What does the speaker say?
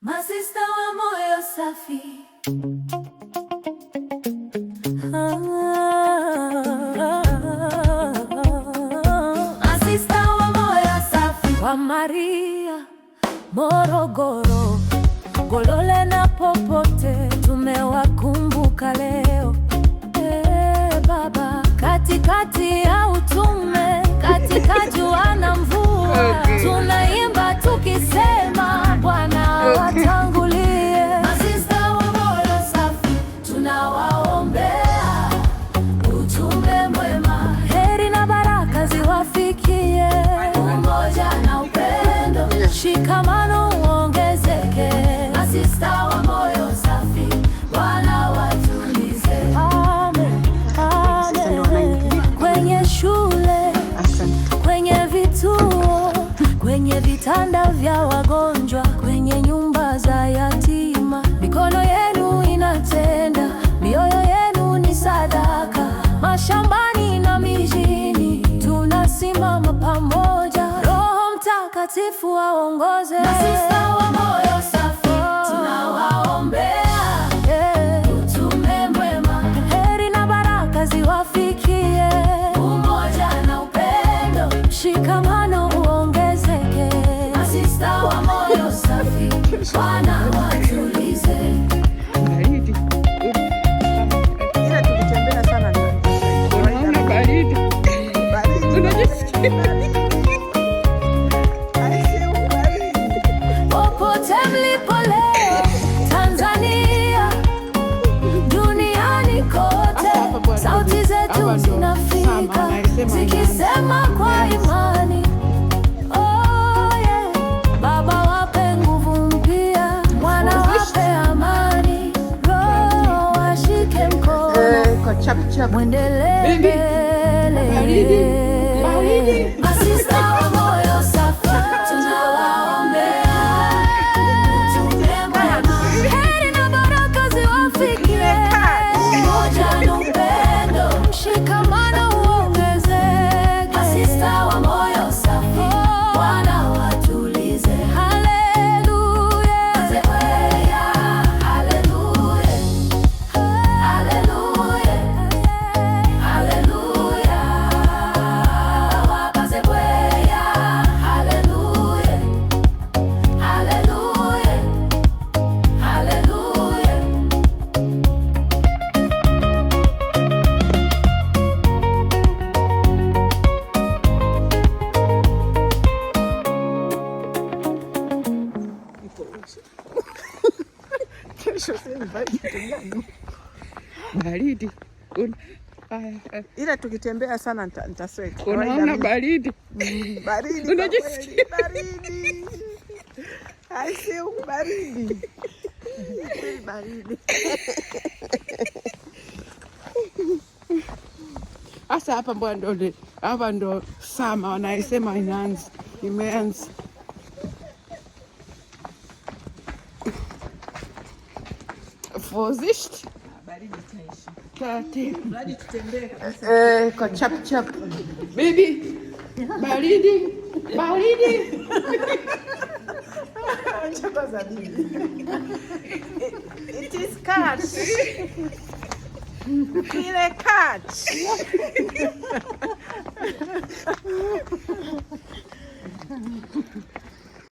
Masista wa moyo safi. Masista wa moyo safi wa Maria, Morogoro, Golole na popote tumewakumbuka leo. Eh, Baba, katikati ya utume, katika jua na mvua, tunaimba tukisema Bwana watangulie. Masista wa moyo safi tunawaombea utume mwema, heri na baraka ziwafikie, umoja na upendo, shikamano uongezeke. Masista wa moyo safi, Bwana watulize. Amen, amen. Kwenye shule, kwenye vituo, kwenye vitanda vya wagonjwa, kwenye nyumba za yatima, mikono yenu inatenda, mioyo yenu ni sadaka. Mashambani na mijini tunasimama pamoja, Roho Mtakatifu aongoze. Masista wa moyo safi tunawaombea utume mwema, heri na baraka ziwafikie, umoja na upendo, mshikamano uongezeke. Masista wa moyo safi, Bwana watulize. Baridi. Ila tukitembea sana Unaona baridi. Baridi. Unajisikia? Aisee, baridi. Popote mlipo leo, Tanzania, duniani kote, Hapa bwana. Sauti zetu Hapa ndo zinafika Sama anasema zikisema kwa imani. Oh, yeah. Baba wape nguvu mpya, Mwana wape amani, Roho washike mkono, Eh, kwa chap chap. mwendelee Bibi, mbele. baridi, baridi. Masista wa moyo safi tunawaombea utume mwema, heri na baraka ziwafikie, umoja na upendo, mshikamano uongezeke. Masista wa moyo safi, Bwana watulize. Haleluya, haleluya, haleluya, haleluya, wakazebweya, haleluya, haleluya, haleluya. Kesho sasa kitu gani? Baridi. Aya, Ila tukitembea sana nitasweat. Unaona baridi. Baridi kwa Unajisikia? kweli, baridi. Aisee, huku baridi. Kweli baridi. Sasa hapa mbona ndo hapa ndo summer wanaisema inaanza, imeanza. Vorsicht. Taratibu. Eh, kwa chap chap. Bibi, baridi, baridi. Chapa za bibi. It is kalt. Ile kalt.